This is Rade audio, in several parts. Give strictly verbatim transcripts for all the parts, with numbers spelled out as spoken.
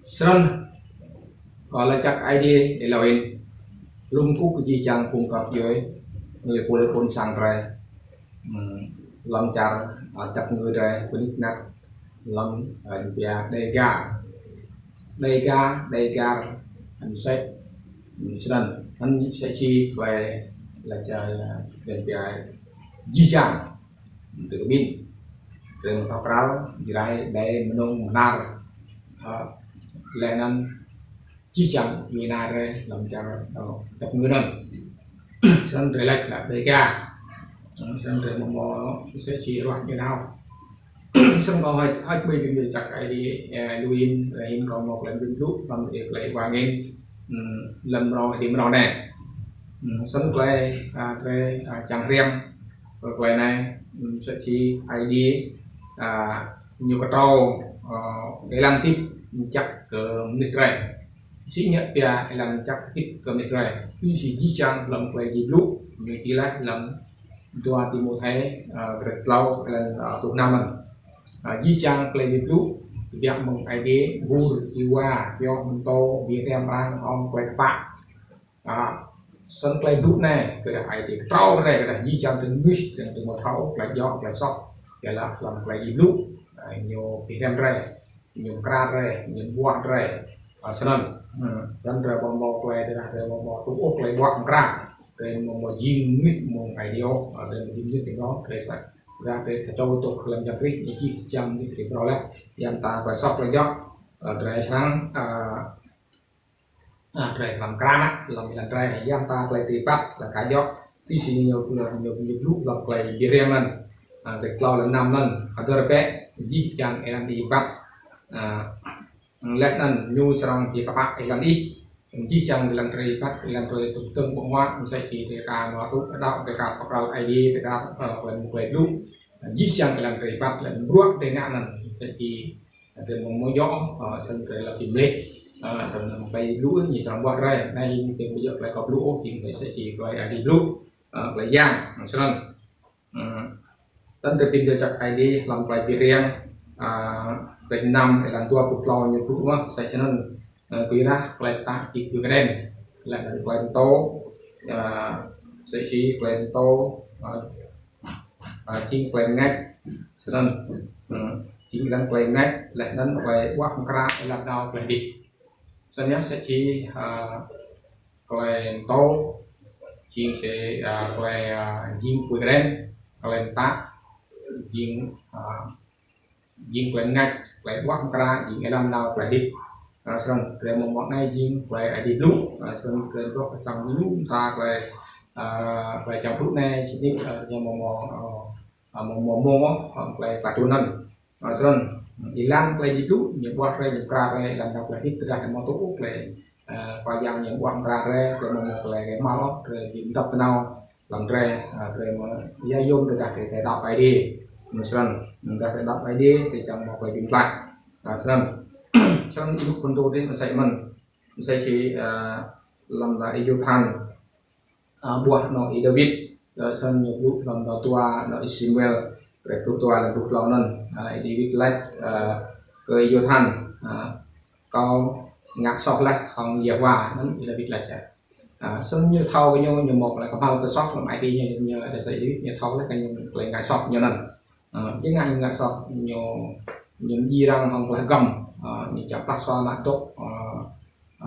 Snăn, kâo lač jăk Aê Diê êlâo hĭn, lŏ kkuh kơ jih jang phung găp djuê, ñu pôl ƀuôn sang drei. Hmm, hlăm čar, ah, dap kngư drei, pơnik nak, hlăm, ah, pia Đêga. Đêga, Đêgar, msĕ, hmm, snăn, anăn msĕ si klei lač, ah, pia jih jang. Tơ kmin. Drei mtô kral, Jrai, Đê, Mnông, Mnar. Ah, leh anăn jih jang djuê ana drei hlăm čar, ah, dap kngư anăn. Snăn drei lač leh Đêga. Snăn drei mâo msĕ si ruah ñu nao. Snăn kâo hơêč, hơêč hmưi bi mni lač jăk Aê Diê, eh, lu hĭn, leh hĭn kâo mâo klei bi blŭ, hlăm klei wah ngĭn, hmm, hlăm mrâo, ti mrâo anei. Hmm, snăn klei, ah, drei, ah, čiăng hriăm, klei anei, hmm, msĕ si Aê Diê, ah, ñu ktrâo, ah, êlan hdĭp jăk kơ mnuih drei. Si ñu pia êlan jăk hdĭp kơ mnuih drei. Tui si jih jang hlăm klei bi blŭ, ñu čih leh hlăm dua Timôthê, ah, kdrêč tlâo, êlan, ah, pluh năm anăn. Ah, jih jang klei bi blŭ, kbiă mơ̆ng Aê Diê, ur, êwa, pioh, mtô, bi hriăm arăng hŏng klei kpă. Ah, snăn klei blŭ anei, kơ Aê Diê ktrâo drei, kơ jih jang drei mnuih, drei mâo thâo, klei djŏ, klei soh. Ƀiădah hlăm klei bi blŭ, ah, ñu bi hriăm drei, ñu mkra drei, ñu ƀuah drei. Ah, snăn, hmm, snăn drei mâo mâo klei, drei mâo mâo tŭ ôh klei ƀuah mkra. Drei mâo mâo jing mnuih mơ̆ng Aê Diê, ah, drei mâo jing mnuih ti mrâo, drei sa. Drei, drei sa čô tŭ hlăm jang Krist, ñu jih jang mnuih drei mrâo leh. Ya mta klei soh klei djŏ, ah, drei srăng, ah, ah, drei srăng mkra, hlăm êlan drei, ya mta klei drei êbat, klei ka djŏ, tui si ñu, ñu, ñu, ñu blŭ hlăm klei bi hriăm anăn, ah, kdrêč tlâo êlan năm anăn, hdơr bĕ, jih jang êlan êbat, ah, leh anăn ñu srăng bi kpă êlan ih, jih jang êlan drei êbat, êlan drei tŭ tơ̆ng ƀơ̆ng huă, msĕ si drei ka mâo tŭ đăo, drei ka thâo kral Aê Diê, drei ka, ah, klei mơ̆ng klei blŭ, jih jang êlan drei êbat, êlan bruă drei ngă anăn, msĕ si drei mâo mâo djŏ, ah, snăn drei lŏ bi mlih, ah, snăn klei blŭ ñu srăng ƀuah drei, anei ñu bi djŏ klei kâo blŭ ôh, jing msĕ si klei Aê Diê blŭ, ah, klei yang, snăn. Hmm. Snăn drei bi mni lač jăk Aê Diê hlăm klei bi hriăm, ah, kdrêč năm êlan dua pluh tlâo ñu blŭ mơh, msĕ snăn, ah, kyuadah klei ktang jing kyua kđen, leh anăn klei mtô, ah, msĕ si klei mtô, ah, ah, jing klei mngač, snăn, hmm, jing êlan klei mngač, leh anăn klei ƀuah mkra êlan nao klei hdĭp. Snăn yơh msĕ si, ah, klei mtô, jing si, ah, klei, ah, jing pui kđen, klei mtă, jing, ah, jing klei mngač, klei ƀuah mkra, jing êlan nao klei hdĭp. Ah, snăn, drei mâo mâo anei jing klei Aê Diê blŭ, ah, snăn drei dôk čiăng lu mta klei, ah, klei čiăng blŭ anei, sĭt nik, ah, drei mâo mâo, ah, ah, mâo mâo mâo, ah, klei klah čŭn anăn. Ah, snăn, êlan klei Aê Diê blŭ, ñu ƀuah drei, ñu mkra drei, êlan nao klei hdĭp, tơdah drei mâo tŭ klei, ah, Khua Yang ñu ƀuah mkra drei, drei mâo mâo klei kmhal, drei bi mdăp ti nao, hlăm drei, ah, drei mâo ya yuôm tơdah drei, drei đăo Aê Diê. Snăn, tơdah drei đăo Aê Diê, drei čiăng mâo klei bi mtlaih. Ah, snăn, snăn ênuk phŭn dô dih, msĕ mơh, msĕ si, ah, hlăm dah Y-Yônathan, ah, ƀuah anôk Y-Đawit, ah, snăn ñu blŭ hlăm dah dua anôk Y-Samuel, kdrêč pluh dua, êlan pluh tlâo anăn, ah, Y-Đawit lač, ah, kơ Y-Yônathan, ah, kâo ngă soh leh hŏng Yêhôwa, anăn Y-Đawit lač, ah. Ah, snăn ñu thâo kơ ñu, ñu mâo klei kmhal kơ soh hlăm ai tiê ñu, ñu, Y-Đawit ñu thâo leh kơ ñu klei ngă soh ñu anăn. Ah, ñu ngă, ñu ngă soh, ñu, ñu mdjiê arăng hŏng klei hgăm, ah, ñu čiăng plah sua anak dôk, ah,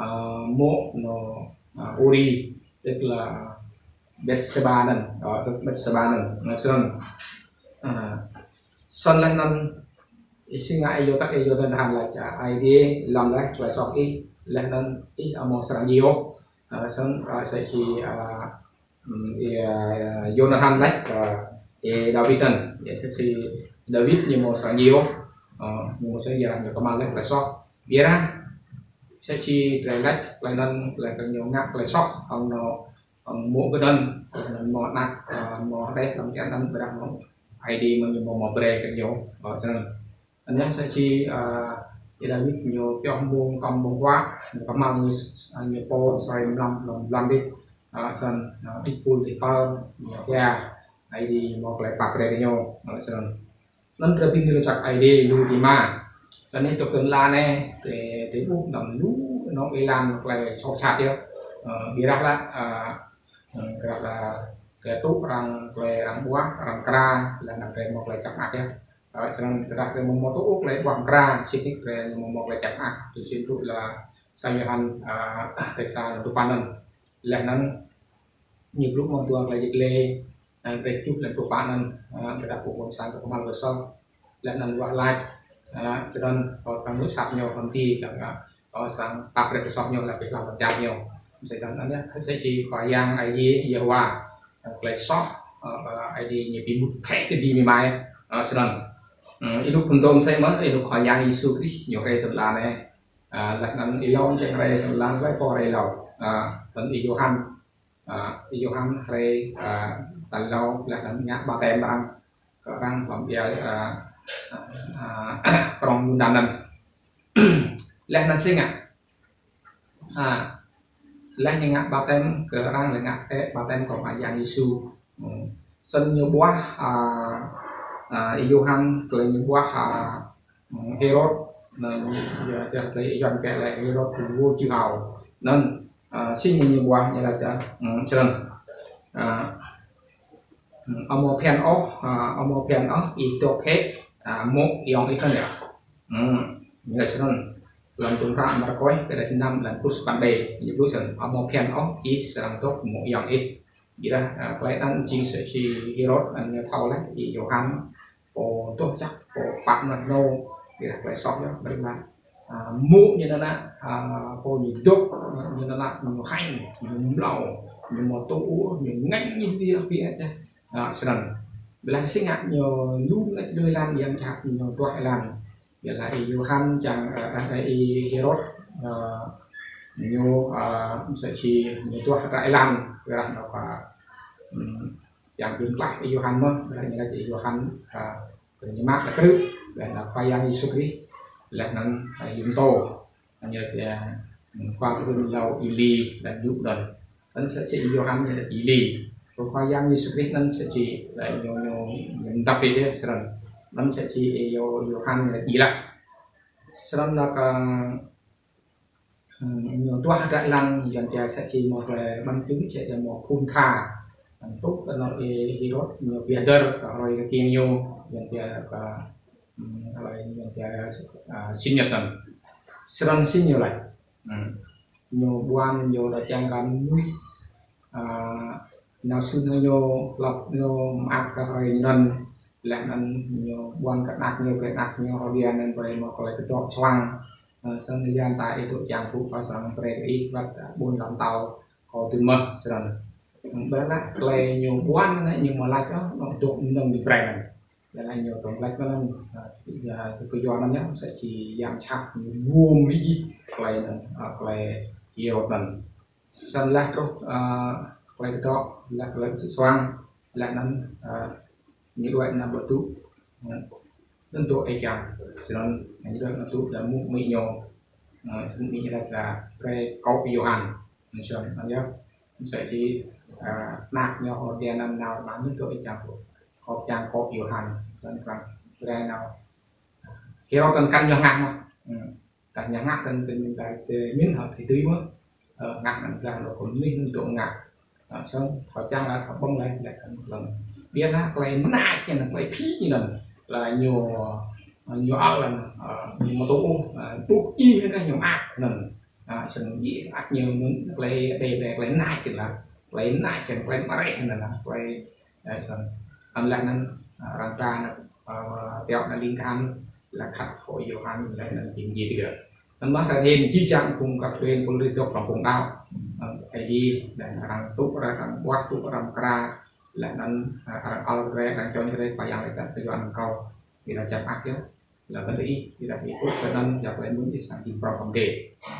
ah, mô̆ anôk, ah, Uri, tức là Betsêba anăn, ah, tức Betsêba anăn, ah, snăn. Ah, snăn leh anăn, ih si ngă Y-Yônathan, Y-Yônathan lač, ah, Aê Diê lăm leh klei soh ih, leh anăn ih amâo srăng djiê ôh. Ah, snăn, ah, msĕ si, ah, hmm, Y-, Y-Yônathan lač, ah, Y-Đawit anăn, ya, si Đawit ñu amâo srăng djiê ôh, ah, ñu amâo srăng djiê, ñu kmhal leh klei soh. Ƀiădah, msĕ si drei lač, klei anăn, klei kơ ñu ngă klei soh, hŏng anôk, hŏng mô̆ kđen, klei anăn mâo anak, ah, mâo hđeh, hlăm čar anăn, ƀiădah mâo Aê Diê mâo ñu mâo, mâo brei kơ ñu, ah, snăn. Anăn msĕ si, ah, Y-Đawit ñu pioh mmông kăm mmông huă, ñu kmhal ñu s-, ñu pô asei mlam, mlam, mlam dih, ah, snăn, ah, dih pul dih pal, ñu pia, Aê Diê mâo klei pap brei kơ ñu, ah, snăn. Anăn drei bi mni lač jăk Aê Diê lu ti ma. Tơdah dôk tơl anei, drei, drei ƀuh mtam lu, nŏng êlan klei soh sat yơh. Ơ, ƀiădah lah, ơ, ơ, ƀiădah lah, klei tŭ arăng, klei arăng ƀuah, arăng mkra, leh anăn drei mâo klei jăk mơak yơh. Ơ, snăn ƀiădah drei amâo mâo tŭ klei ƀuah mkra, sĭt nik drei amâo mâo klei jăk mơak, tui si tŭ leh Sang Yôhan, ơ, tê sa lăn dua păn anăn. Leh anăn ñu blŭ mơ̆ng dua klei jăk leh, anăn drei čuh lăn dua păn anăn, ơ, ƀiădah pô ƀuôn sang kơ kmhal kơ soh. Leh anăn wah lač, ơ, snăn kơ sang mnuih sat ñu hlăm ti, leh anăn kơ sang pap brei kơ soh ñu leh bi hlăm čar ñu. Snăn anăn yơh, msĕ si Khua Yang Aê Diê Yêhôwa, ơ, klei soh, ơ, Aê Diê ñu bi mŭt kheh kơ di mi mai, ơ, snăn. Ơ, ênuk phŭn dôm msĕ mơh, ênuk Khua Yang Yêsu Krist ñu hriê tơl anei. Ơ, leh anăn êlâo čiăng hriê tơl anăn klei pô hriê êlâo. Ơ, tơl Y-Yôhan, ơ, Y-Yôhan hriê, ơ, tal êlâo leh anăn ngă ƀaptem arăng, kơ arăng hlăm ƀiă, ơ, ơ, ơ, prŏng Yurdan anăn. Leh anăn si ngă. Ơ, leh ñu ngă ƀaptem kơ arăng leh ngă tĕ ƀaptem kơ Khua Yang Yêsu. Hmm. Snăn ñu ƀuah, ơ, ơ, Y-Yôhan klei ñu ƀuah, ơ, hmm, Hêrôd, anăn, ya, ya, klei Y-Yôhan kơ leh Hêrôd kơ vô chữ hào. Anăn, ơ, si ñu ƀuah ñu lač, ơ, hmm, snăn. Ơ, hmm, amâo bhiăn ôh, ơ, amâo bhiăn ôh, ih dôk hĕ, ơ, mô̆ ayŏng ih anăn yơh. Hmm, ñu lač snăn. Hlăm hdruôm hră Markôs, kdrêč năm, hlăm pluh sa păn B, ñu blŭ snăn, amâo bhiăn ôh, ih srăng dôk mô̆ ayŏng ih. Ƀiădah, ơ, klei anăn jing msĕ si Hêrôd anăn ñu thâo leh, Y-Yôhan, pô doh jăk, pô pap mnah nô, ƀiădah klei soh yơh, ƀiădah, ơ, mô̆ ñu anăn, ơ, pô ñu dôk, ñu anăn, ñu hêñ, ñu mlâo, ñu amâo tŭ ôh, ñu ngêñ ñu bi, bi, ơ, snăn. Ƀiădah si ngă ñu lu ngêñ dui êlan, yang jhat ñu duah êlan. Ƀiădah Y-Yôhan čiăng, ơ, ơ, Y-Hêrôd, ơ, ñu, ơ, msĕ si ñu duah hră êlan, ƀiădah ñu ka, hmm, čiăng bi mtlaih Y-Yôhan mơh, ƀiădah ñu lač Y-Yôhan, ơ, kơ ñu mă leh krư̆, ƀiădah Khua Yang Yêsu Krist, leh anăn, ơ, ñu mtô. Ñu lač, hmm, Khua pô hưn êlâo Êli, leh ñu anăn. Anăn msĕ si Y-Yôhan ñu lač Êli. Kơ Khua Yang Yêsu Krist anăn msĕ si, leh ñu, ñu, ñu mdăp ih yơh, snăn. Anăn msĕ si Y-Yô-, Y-Yôhan ñu lač Êlah. Snăn leh kơ, hmm, ñu duah hră êlan, yuăn pia msĕ si mâo klei ƀuăn čŭng, msĕ si mâo phŭn kha. Anăn tŭ kơ anôk Y-Hêrôd, ñu bi hdơr kơ hruê kkiêng ñu, yuăn pia kơ, hmm, hruê yuăn pia, ơ, Sinh nhật anăn. Snăn si ñu lač. Hmm. Ñu ƀuăn, ñu dôk čiăng kơ mnuih, ơ, nao sŭn ñu, hlăp ñu, mơak kơ hruê ñu anăn, leh anăn ñu ƀuăn kơ anak ñu, brei anak ñu, hŏ dia anăn brei mâo klei kdŏ suang. Ơ, snăn ya mta ih dôk čiăng phŭ kơ srăng brei kơ ih wăt, ơ, ƀuôn ala mtao kâo dưn mơh, snăn. Ƀiădah klei ñu ƀuăn anăn ñu amâo lač ôh, anôk dôk mnơ̆ng ñu brei anăn. Ƀiădah ñu tŏng lač anăn, ơ, ya, kyua anăn yơh, msĕ si yang jhat ñu buôm ih klei anăn, ơ, klei Hêrôd anăn. Snăn leh truh, ơ, klei kdŏ, leh klei kdŏ suang, leh anăn, ơ, ñu đuĕ nao ƀuh tŭ, ơ, anăn dôk êjai. Snăn ñu đuĕ nao tŭ leh mŭk amĭ ñu. Ơ, snăn amĭ ñu lač leh brei kŏ Y-Yôhan. Snăn anăn yơh. Msĕ si, ơ, anak ñu hŏ dia anăn nao mă ñu dôk êjai. Kŏ čiăng kŏ Y-Yôhan. Snăn kơ brei nao. Hêrôd anăn kăn ñu hngah mơh. Hmm. Tơdah ñu hngah kăn, kăn, kăn, kăn, mĭn hŏ, ih dưi mơh. Ơ, hngah anăn ƀiădah lŏ kơ mnuih anăn dôk ngă. Ơ, snăn, thâo čiăng leh, thâo ƀơ̆ng leh, leh kăn hlăm. Ƀiădah klei mngač anăn, klei phĭ anăn. Leh ñu, ñu ăl anăn, ơ, ñu amâo tŭ, ơ, ƀuh čih kơ ñu mơak anăn. Ơ, snăn jih ăt ñu mĭn klei, klei, klei, klei mngač anăn. Klei mngač anăn, klei mreh anăn, klei, ơ, snăn. Anăn leh anăn, ơ, arăng mkra anăn, ơ, tiŏ anăn ling kahan, leh khăt kŏ Y-Yôhan, leh anăn jing jih digơ̆. Anăn mơh kơ hĭn jih jang phung găp djuê êpul ri dôk hlăm phung đăo. Ơ, Aê Diê, leh anăn arăng tŭ, arăng ƀuah tŭ, arăng mkra, leh anăn, ơ, arăng ăl drei, arăng čŏng drei, Khua Yang lač jăk kơ Yuăn kâo. Ih lač jăk mơak yơh. Leh anăn ih, ih lač ih tŭ kơ anăn, ya klei mĭn ih srăng jing prŏng kơ mdê.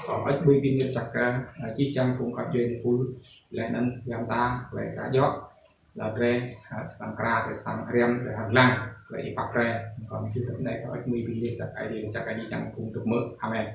Kâo hơêč hmưi bi mni lač jăk kơ, ơ, jih jang phung găp djuê êpul, leh anăn ya mta klei ka djŏ. Leh drei, ơ, srăng mkra, drei srăng hriăm, drei hăng dlăng, klei ih pap brei. Kâo mjưh tơ anei, kâo hơêč hmưi bi mni lač jăk Aê Diê, lač jăk Aê Diê čiăng phung dôk mơ̆. Amen.